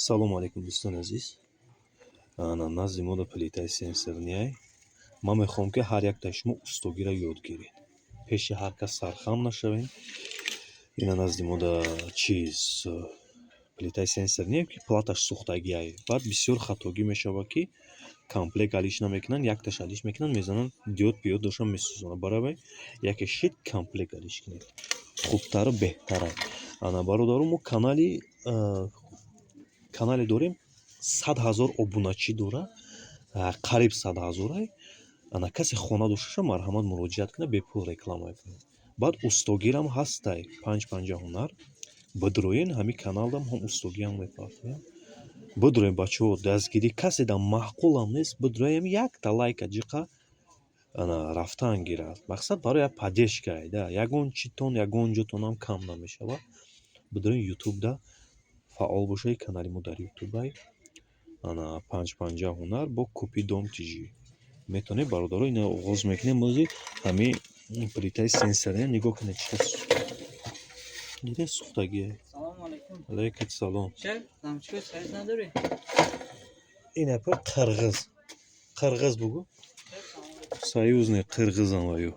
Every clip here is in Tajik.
Салому алейкум, дӯстони азиз. Ана назди мо да плитаи сенсорный. Ман мехоҳам, ки ҳар яктаи шумо устогиро ёд гиред. Пеши ҳар кас сархам нашавем. Ина назди мо да чиз плитаи сенсорный, ки платаш сӯхтагиай. Баъд бисёр хатогӣ мешавад, ки комплект алиш намекунанд, якташ алиш мекунанд, мезананд, диод пиёд дошта месӯзонад. Барои яке шид комплект алиш кунед. Хубтару беҳтарай. Ана, бародаро, мо канале дорем, 100 000 обуначӣ дорад, қариб 100 000-ай. Ана, касе хона дошта, марҳамат, муроҷиат кунад, бепул реклама кунед. Баъд устогирам ҳастай, панҷ панҷа ҳунар. Бидроен, ҳамин каналдам ҳам устогиам мепартоям. Бидроем, бачаҳо, дастгирӣ касе да маъқулам нест, бидроем, якта лайка ҷиқа, ана рафтан гирад. Мақсад барои як поддержкае да, ягон читон, ягон ҷотонам кам намешавад. Бидроен, ютубда фаъол бошед, канали мо дар ютубай. Ана, панҷ панҷа ҳунар бо купи дом тиҷи. Метавонед, бародаро, ина оғоз мекунем бози ҳамин плитаи сенсорный. Нигоҳ кунед, чӣ дида сӯхтагие. Салому алейкум. Алайкум салом. Шеф, лампочка Союз надорӣ? Ин апа қирғиз. Қирғиз бугӯ. Шеф, салому алейкум. Союзный қирғизам ваю.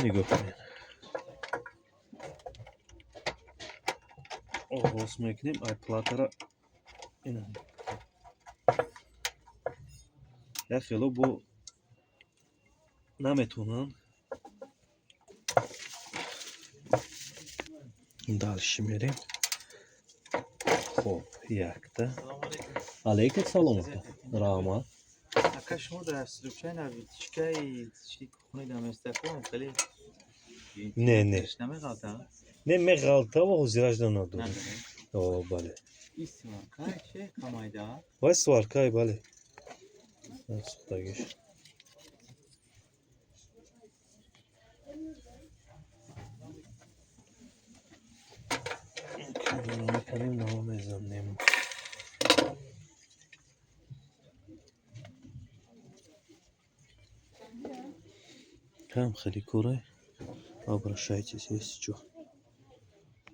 Нигоҳ кунед. Оғоз мекунем ай платара. Ина. Як хело бо наметавонанд. Дальше мерем. Хоб, якта. Салому алейкум. Алейкум салом, ака. Раҳмат. Ака, шумо дар случайно вытяжкаи чи кухни даместаком хеле Не, не. Намеғалта? Не, меғалтава, ҳозиражда надорем. Надорем. О, бале. И сварка че камайда? Вай сваркай, бале. Сӯхтагиш. Мекунем, нава мезанем. Кам хеле корай. Обращайтесь, если чё.